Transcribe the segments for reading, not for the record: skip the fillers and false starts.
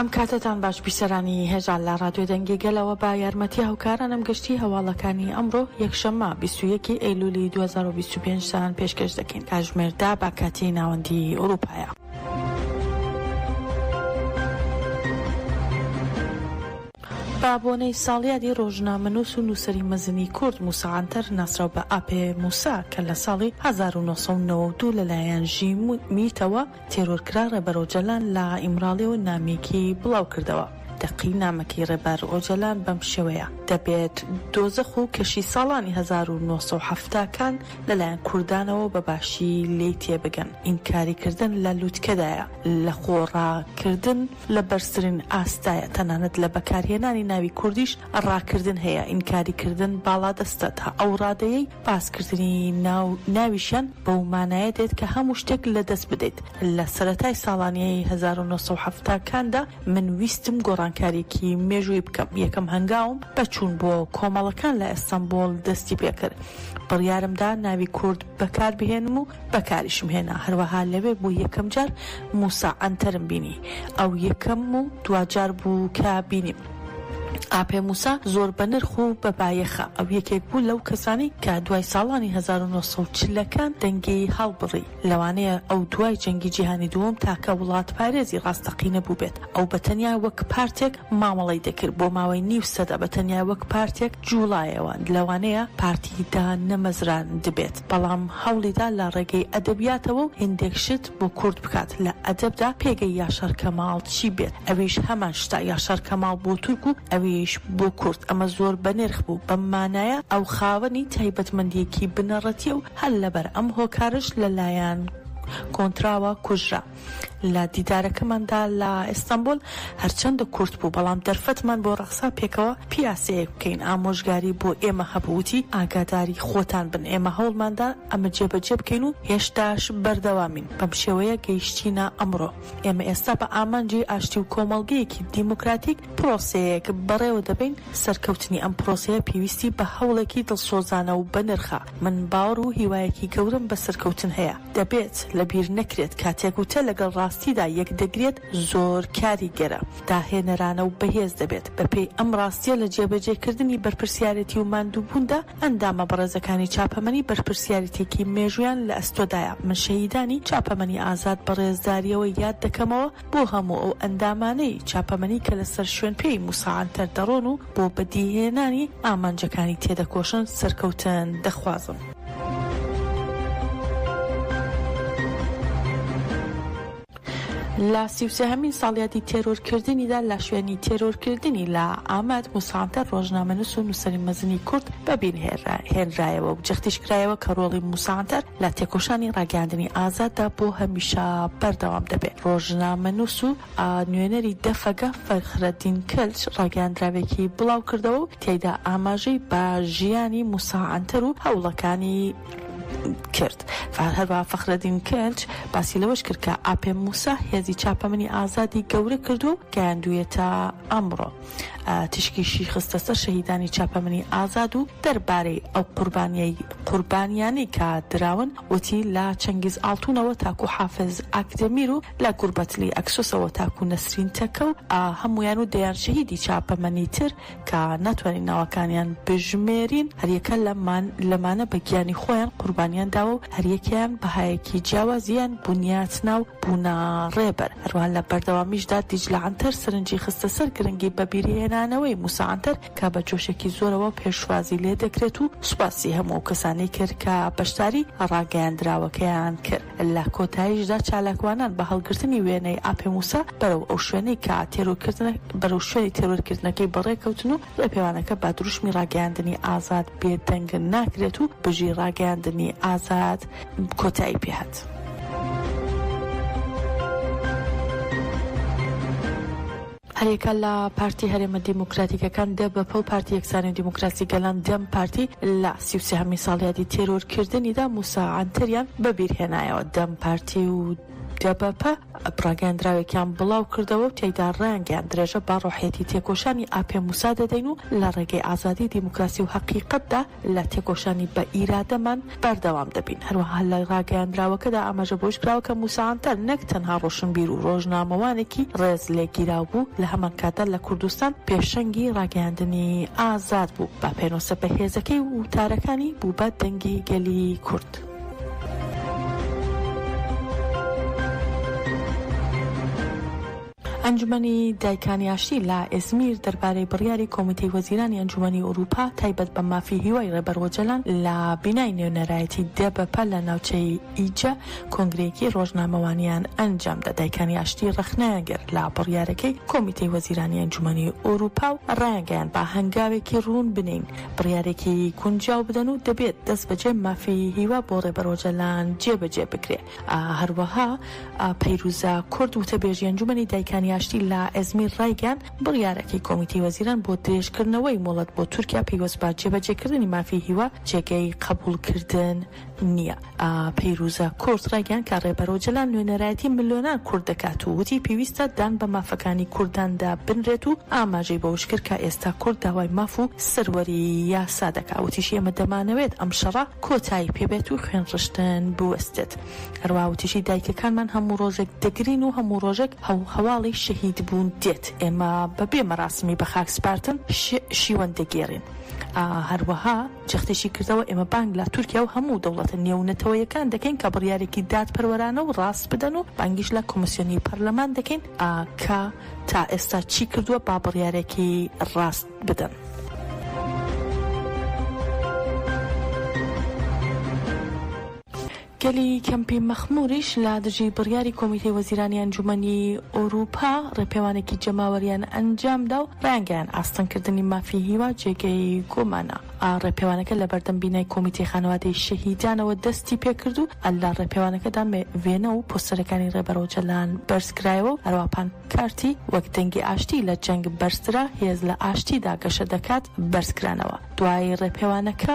ئەم کاتەتان باش بیسەرانی هێژا لە ڕادیۆ دەنگی گەلەوە بە یارمەتی هاوکارانم گشتی هەواڵەکانی ئەمڕۆ یەکشەممە 21 ئەیلولی 2025 تان پێشکەش دەکەین کاژمێر دا بە کاتی ناوەندی ئەوروپایە. بە بۆنەی ساڵیادی ڕۆژنامەنووس و نووسەری مەزنی کورد موسا عەنتەر ناسراو بە ئاپێ موسا کە لە ساڵی 1992 لەلایەن ژیمیتەوە تێرۆرکرا ڕێبەر ئۆجەلان لە ئیمراڵیەوە نامەیەکی بڵاوکردەوە. دەقی نامەکەی ڕێبەر ئۆجەلان بەم شێوەیە، دەبێت دۆزەخ و کەشی ساڵانی 1970 کان لەلایەن کوردانەوە بە باشی لێی تێبگەن، ئینکاریکردن لە لوتکەدایە، لەخۆڕاکردن لە بەرزترین ئاستدایە، تەنانەت لە بەکارهێنانی ناوی کوردیش ڕاکردن هەیە، ئینکاریکردن باڵادەستە تا ئەو ڕادەیەی باسکردنی ناو ناویشیان بەو مانایە دێت کە هەموو شتێک لەدەست بدەیت. لە سەرەتای ساڵانی 1970 کاندا من ویستم گۆڕانکارییەکی مێژوویی بکەم، یەکەم هەنگاوم بە چوون بۆ کۆمەڵەکان لە ئەستەنبوڵ دەستی پێکرد. بڕیارم دا ناوی کورد بەکار بهێنم و بەکاریشم هێنا، هەروەها لەوێ بۆ یەکەم جار موسا عەنتەرم بینی، ئەو یەکەم و دواجار بوو کە بینیم. ئاپێ موسا زۆر بەنرخ و بەبایەخە، ئەو یەکێک بوو لەو کەسانەی کە دوای ساڵانی 1940 ەکان دەنگی هەڵبڕی، لەوانەیە ئەو دوای جەنگی جیهانی دووەم تاکە وڵاتپارێزی ڕاستەقینە بووبێت، ئەو بە تەنیا وەک پارتێک مامەڵەی دەکرد، بۆ ماوەی نیو سەدە بە تەنیا وەک پارتێک جووڵایەوە، لەوانەیە پارتی دانەمەزراندبێت، بەڵام هەوڵیدا لە ڕێگەی ئەدەبیاتەوە و هیندێک شت بۆ کورد بکات، لە ئەدەبدا پێگەی یاشار کەماڵ چی بێت ئەویش هەمان شتە، یاشار کەماڵ بۆ تورک و ئەویش بۆ کورد، ئەمە زۆر بەنرخ بوو، بەم مانایە ئەو خاوەنی تایبەتمەندییەکی بنەڕەتییە و هەر لەبەر ئەم هۆکارەش لە لایەن کۆنتراوە کوژرا. لە دیدارەکەماندا لە ئیستەنبوڵ هەرچەندە کورت بوو، بەڵام دەرفەتمان بۆ ڕەخسا پێکەوە پیاسەیەک بکەین، ئامۆژگاری بۆ ئێمە هەبوو، وتی ئاگاداری خۆتان بن، ئێمە هەوڵماندا ئەمە جێبەجێ بکەین و هێشتاش بەردەوامین، بەم شێوەیە گەیشتینە ئەمڕۆ. ئێمە ئێستا بە ئامانجی ئاشتی و کۆمەڵگەیەکی دیموکراتیک پرۆسەیەک بەڕێوە دەبەین، سەرکەوتنی ئەم پرۆسەیە پێویستی بە هەوڵێکی دڵسۆزانە و بەنرخە، من باوەڕ و هیوایەکی گەورەم بە سەرکەوتن هەیە. دەبێت لەبیر نەکرێت کاتێک وتە لەگەڵ ڕاستیدا یەکدەگرێت زۆر کاریگەرە، داهێنەرانە و بەهێز دەبێت. بەپێی ئەم ڕاستییە لە جێبەجێکردنی بەرپرسیارێتی و ماندووبووندا، ئەندامە بەڕێزەکانی چاپەمەنی بەرپرسیارێتییەکی مێژوویان لە ئەستۆدایە. من شەهیدانی چاپەمەنی ئازاد بە ڕێزدارییەوە یاد دەکەمەوە بۆ هەموو ئەو ئەندامانەی چاپەمەنی کە لەسەر شوێنپێی موسا عەنتەر دەڕۆن و بۆ بەدیهێنانی ئامانجەکانی تێدەکۆشن سەرکەوتن دەخوازم. لە 33هەمین ساڵیادی تێرۆرکردنیدا لە شوێنی تێرۆرکردنی لە ئامەد، موسا عەنتەر ڕۆژنامەنووس و نووسەری مەزنی کورد بەبیر هێنرایەوە و جەختیش کرایەوە کە ڕۆڵی موسا عەنتەر لە تێکۆشانی ڕاگەیاندنی ئازاددا بۆ هەمیشە بەردەوام دەبێت. ڕۆژنامەنووس و نوێنەری دەفەگە فەخرەدین کلچ ڕاگەیاندراوێکی بڵاوکردەوە و تیایدا ئاماژەی بە ژیانی موسا عەنتەر و هەوڵەکانی کرد. هەروەها فەخرەدین کلچ باسی لەوەش کرد کە ئاپێ موسا هێزی چاپەمەنی ئازادی گەورە کردووە و گەیاندوویەتە ئەمڕۆ. تیشکیشی خستە سەر شەهیدانی چاپەمەنی ئازاد و دەربارەی ئەو قوربانیەی قوربانیانەی کە دراون وتی لە چەنگیز ئاڵتونەوە تاکو حافز ئاکدەمیر و لە گوربەتلی ئەکسوسەوە تاکو نەسرین تەکە و هەموویان و دەیان شەهیدی چاپەمەنی تر کە ناتوانین ناوەکانیان بژمێرین هەریەکە لەمان لەمانە بە گیانی خۆیان قوربانیان داوە و هەریەکەیان بەهایەکی جیاوازیان بونیاتنا و بوونە ڕێبەر. هەروەها لە بەردەوامیشدا دیجلە عەنتەر سەرنجی خستە سەر گرنگی بەبیرهێنانەوەی موسا عەنتەر کە بە جۆشێکی زۆرەوە پێشوازی لێدەکرێت و سوپاسی هەموو ئەو کەسانەی کرد کە بەشداری ڕاگەیاندراوەکەیان کرد. لە کۆتاییشدا چالاکوانان بە هەڵگرتنی وێنەی ئاپێ موسا بەرەو ئەو شوێنەی کە تێرۆرکردنە بەرەو شوێنی تێرۆرکردنەکەی بەڕێکەوتن و ڕێپێوانەکە بە دروشمی ڕاگەیاندنی ئازاد بێدەنگ ناکرێت و بژی ڕاگەیاندنی ئازاد کۆتایی پێهات. هەریەکە لە پارتی هەرێمە دیموکراتیکەکان، دەبەپە، و پارتی یەکسانی و دیموکراسی گەلان، دەم پارتی، لە 33 هەمین ساڵیادی تێرۆرکردنیدا موسا عەنتەریان بەبیرهێنایەوە. دەم پارتی و. دەبەپە ڕاگەیاندراوێکیان بڵاو کردەوە و تیایدا ڕایانگەیاند درێژە بە ڕۆحیەتی تێکۆشانی ئاپێ موسا دەدەین و لە ڕێگەی ئازادی، دیموکراسی و هەقیقەتدا لە تێکۆشانی بە ئیرادەمان بەردەوام دەبین. هەروەها لە ڕاگەیاندراوەکەدا ئاماژە بەوەش کراوە کە موسا عەنتەر نەک تەنها ڕۆشنبیر و ڕۆژنامەوانێکی ڕێز لێگیراو بوو، لە هەمان کاتدا لە کوردستان پێشەنگی ڕاگەیاندنی ئازاد بوو، بە پێنووسە بەهێزەکەی و وتارەکانی بوو بە دەنگی گەلی کورد. ئەنجومەنی دایکانی ئاشتی لە ئێزمیر دەربارەی بڕیاری کۆمیتەی وەزیرانی ئەنجومەنی ئورووپا تایبەت بە مافی هیوای ڕێبەر ئۆجەلان لە بینای نوێنەرایەتی دەبەپە لە ناوچەی ئیجە کۆنگرەیەکی ڕۆژنامەوانیان ئەنجامدا. دایکانی ئاشتی ڕەخنەیان گرت لە بڕیارەکەی کۆمیتەی وەزیرانی ئەنجومەنی ئورووپا و ڕایانگەیاند با هەنگاوێکی ڕوون بنێین بڕیارێکی گونجاو بدەن و دەبێت دەستبەجێ مافی هیوا بۆ ڕێبەر ئۆجەلان جێبەجێ بکرێ. هەروەها پەیروزە کورد وتەبێژی ئەنجومەنی دایکانی ئاشتی لە ئەزمیر ڕایگەیاند، بڕیارەکەی کۆمیتەی وەزیران بۆ درێژکردنەوەی مۆڵەت بۆ تورکیا پەیوەست بە جێبەجێکردنی مافی هیوا جێگەی قەبوڵکردن نییە. پەیروزە کورد ڕایگەیاند کە ڕێبەر ئۆجەلان نوێنەرایەتی ملیۆنان کورد دەکات و وتی پێویستە دان بە مافەکانی کورداندا بنرێت و ئاماژەی بەوەشکرد کە ئێستا کورد داوای ماف و سەروەری یاسا دەکات وتیشی ئێمە دەمانەوێت ئەم شەڕە کۆتایی پێبێت و خوێنڕشتن بوەستێت. هەروەها وتیشی، دایکەکانمان هەموو ڕۆژێک دەگرین و هەموو ڕۆژێک هەواڵی شەهیدبوون دێت، ئێمە بەبێ مەراسمی بەخاکسپارتن شیوەن دەگێڕین. هەروەها جەختیشی کردەوە، ئێمە بانگ لە تورکیا و هەموو دەوڵەتە نێونەتەوەیەکان دەکەین کە بڕیارێکی دادپەروەرانە و ڕاست بدەن و بانگیش لە کۆمیسیۆنی پەرلەمان دەکەین کە تا ئێستا چی کردووە با بڕیارێکی ڕاست بدەن. گەلی کەمپی مەخموریش لە دژی بڕیاری کۆمیتەی وەزیرانی ئەنجومەنی ئەوروپا ڕێپێوانێکی جەماوەریان ئەنجامدا و ڕایانگەیاند ئاستەنگکردنی مافی هیوا جێگەی گومانە. ڕێپێوانەکە لەبەردەم بینای کۆمیتەی خانەوادەی شەهیدانەوە دەستی پێکرد و لە ڕێپێوانەکەدا وێنە و پۆستەرەکانی ڕێبەر ئۆجەلان بەرزکرایەوە و هەروەها پانکارتی وەک دەنگی ئاشتی لە جەنگ بەرزترە، هێز لە ئاشتیدا گەشە دەکات بەرزکرانەوە. دوای ڕێپێوانەکە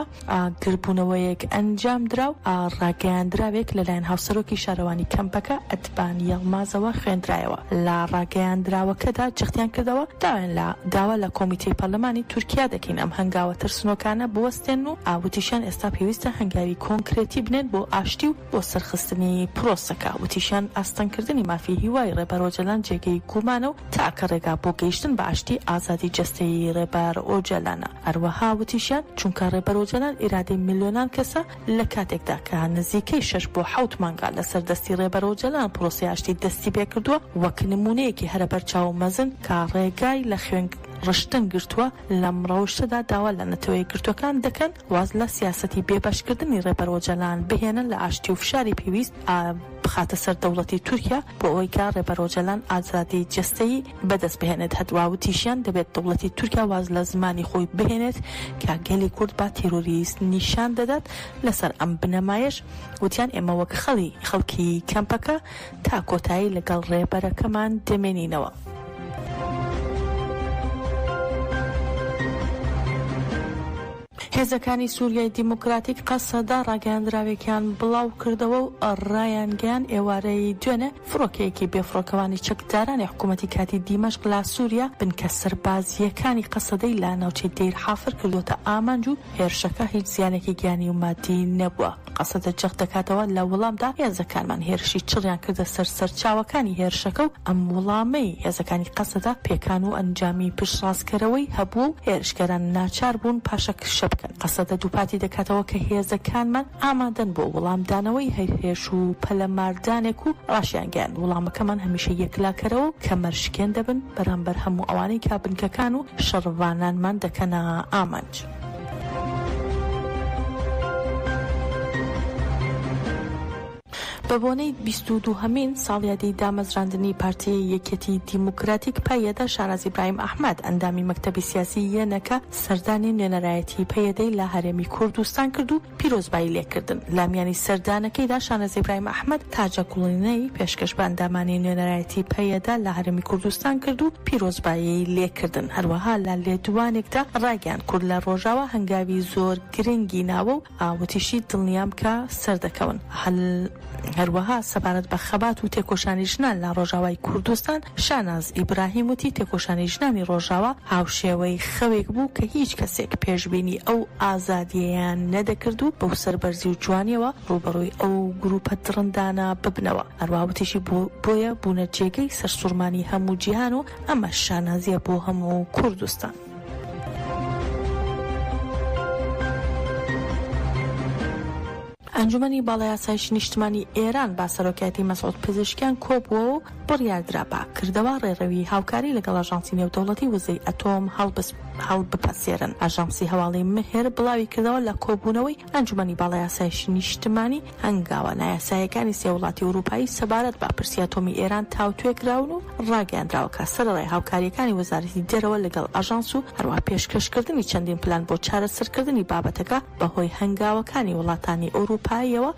گردبوونەوەیەک ئەنجامدرا و ڕاگەیاندراوێک لەلایەن هاوسەرۆکی شارەوانی کەمپەکە ئەدبان یەڵمازەوە خوێندرایەوە. لە ڕاگەیاندراوەکەدا جەختیان کردەوە، داوایان لە داوا لە کۆمیتەی پەرلەمانی تورکیا دەکەین ئەم هەنگاوە ترسنۆکانە بوەستێنن و وتیشیان ئێستا پێویستە هەنگاوی کۆنکرێتی بنێن بۆ ئاشتی و بۆ سەرخستنی پرۆسەکە. وتیشیان ئاستەنگکردنی مافی هیوای ڕێبەر ئۆجەلان جێگەی گومانە و تاکە ڕێگا بۆ گەیشتن بە ئاشتی ئازادی جەستەیی ڕێبەر ئۆجەلانە. هەروەها وتیشیان، چونکە ڕێبەر ئۆجەلان ئیرادەی ملیۆنان کەسە، لە کاتێکدا کە نزیکەی شەش بۆ حەوت مانگە لەسەر دەستی ڕێبەر ئۆجەلان پرۆسەی ئاشتی دەستیپێکردووە، وەک نموونەیەکی هەرە بەرچاو و مەزن کە ڕێگای لە خوێن ڕشتن گرتووە، لەم ڕەوشتەدا داوا لە نەتەوەیەکگرتووەکان دەکەن واز لە سیاسەتی بێبەشکردنی ڕێبەر ئۆجەلان بهێنن لە ئاشتی و فشاری پێویست بخاتە سەر دەوڵەتی تورکیا بۆ ئەوەی کە ڕێبەر ئۆجەلان ئازادی جەستەیی بەدەست بهێنێت هەتوا وتیشیان دەبێت دەوڵەتی تورکیا واز لە زمانی خۆی بهێنێت کە گەلی کورد بە تیرۆریست نیشان دەدات لەسەر ئەم بنەمایەش وتیان ئێمە وەک خەڵی خەڵکی کەمپەکە تا کۆتایی لەگەڵ ڕێبەرەکەمان دەمێنینەوە. هێزەکانی سوریای دیموکراتیک قەسەدە ڕاگەیاندراوێکیان بڵاوکردەوە و ڕایانگەیاند، ئێوارەی دوێنێ فڕۆکەیەکی بێفڕۆکەوانی چەکدارانی حکومەتی کاتی دیمەشق لە سوریا بنکە سەربازییەکانی قەسەدەی لە ناوچەی دەیر حافر کردووەتە ئامانج و هێرشەکە هیچ زیانێکی گیانی و مادی نەبووە. قەسەدە جەخت دەکاتەوە، لە وەڵامدا هێزەکانمان هێرشی چڕیان کردە سەر سەرچاوەکانی هێرشەکە و ئەم وەڵامەی هێزەکانی قەسەدە پێکان و ئەنجامی پشتڕاستکەرەوەی هەبووە و هێرشکەران ناچار بوون پاشەکشە بکەن. قەسەدە دووپاتی دەکاتەوە کە هێزەکانمان ئامادەن بۆ وەڵامدانەوەی هەر هێرش و پەلەماردانێک و ڕاشیانگەیاند، وەڵامەکەمان هەمیشە یەکلاکەرەوە و کەمەرشکێن دەبن بەرامبەر هەموو ئەوانەی کە بنکەکان و شەڕڤانانمان دەکەنە ئامانج. بە بۆنەی 22هەمین ساڵیادی دامەزراندنی پارتی یەکێتی دیموکراتیک پەیەدە شاناز ئیبراهیم ئەحمەد ئەندامی مەکتەبی سیاسی یەنەکە سەردانی نوێنەرایەتی پەیەدەی لە هەرێمی کوردستان کرد و پیرۆزبایی لێکردن. لە میانی سەردانەکەیدا شاناز ئیبراهیم ئەحمەد تاجە گوڵینەی پێشکەش بە ئەندامانی نوێنەرایەتی پەیەدە لە هەرێمی کوردستان کرد و پیرۆزبایی لێکردن. هەروەها لە لێدوانێکدا ڕایگەیاند کورد لە ڕۆژاوا هەنگاوی زۆر گرنگی ناوە و وتیشی دڵنیام کە سەردەکەون. هەروەها سەبارەت بە خەبات و تێکۆشانی ژنان لە ڕۆژاوای کوردستان، شاناز ئیبراهیم وتی، تێکۆشانی ژنانی ڕۆژاوا هاوشێوەی خەوێک بوو کە هیچ کەسێک پێشبینی ئەو ئازادییەیان نەدەکرد و بەو سەربەرزی و جوانییەوە ڕووبەڕووی ئەو گرووپە دڕندانە ببنەوە. هەروەها وتیشی، بۆیە بوونە جێگەی سەرسوڕمانی هەموو جیهان و ئەمەش شانازییە بۆ هەموو کوردستان. ئەنجومەنی باڵای ئاسایشی نیشتمانی ئێران بە سەرۆکایەتی مەسعود پزیشکیان کۆبووەوە و بڕیاردرا بە کردەوە ڕێڕەوی هاوکاری لەگەڵ ئاژانسی نێودەوڵەتی وزەی ئەتۆم هەڵبپەسێرن. ئاژانسی هەواڵی مهر بڵاویکردەوە لە کۆبوونەوەی ئەنجومەنی باڵای ئاسایشی نیشتمانی هەنگاوە نایاساییەکانی سێ وڵاتی ئورووپایی سەبارەت بە پرسی ئەتۆمی ئێران تاوتوێ کراون و ڕاگەیاندراوە کە سەرەڕای هاوکارییەکانی وەزارەتی دەرەوە لەگەڵ ئاژانس و هەروەها پێشکەشکردنی چەندین پلان بۆ چارەسەرکردنی بابەتەکە بە هۆی هەنگاوەکانی وڵاتانی ئورووپاییەوە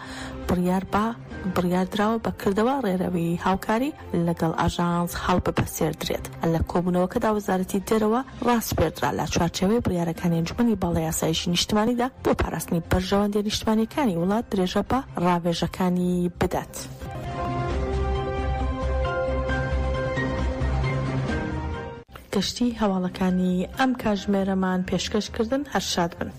بڕیار بە بڕیار دراوە بە کردەوە ڕێرەوی هاوکاری لەگەڵ ئاژانس هەڵبپەسێردرێت. لە کۆبوونەوەکەدا وەزارەتی دەرەوە ڕاسپێردرا لە چوارچێوەی بڕیارەکانی ئەنجومەنی باڵای ئاسایشی نیشتمانیدا بۆ پاراستنی بەرژەوەندیە نیشتمانیەکانی وڵات درێژە بە ڕاوێژەکانی بدات. گشتی هەواڵەکانی ئەم کاژمێرەمان پێشکەش کردن هەر شاد بن.